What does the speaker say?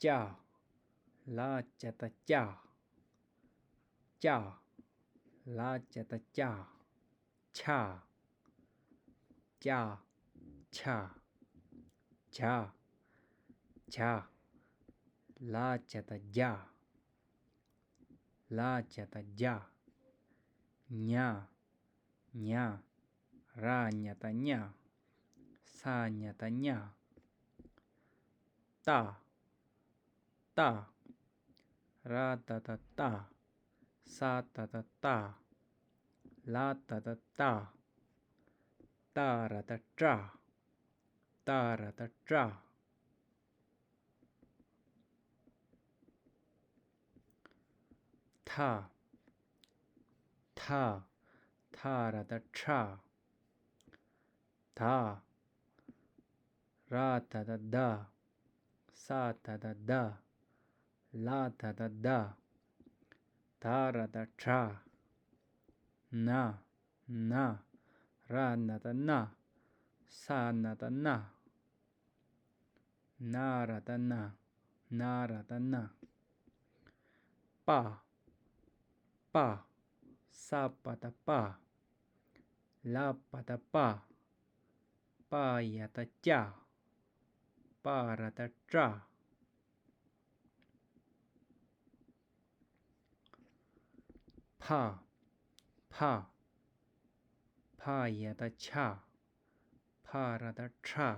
Cha, la cha ta cha, cha, la cha ta cha, cha, cha, cha, cha, cha, la cha ta ya, la cha ta ya, ña, ña, ra ña ta ña, sa ña ta ña, ta, ta, ra ta ta ta, sa ta ta ta, la ta ta ta, ta ra ta tra, ta ra ta tra. Tha, tha, tha ra ta thra, tha, ra ta ta da, sa ta ta da, la ta ta da, tha ra ta thra, na, na, ra na ta na, sa na ta na, na ra ta na, na ra ta na, pa, pa, sa pa ta pa, la pa ta pa, pa ya ta tya, pa ra ta tra. Pha, pha, pha ya ta chha, pha ra ta thra.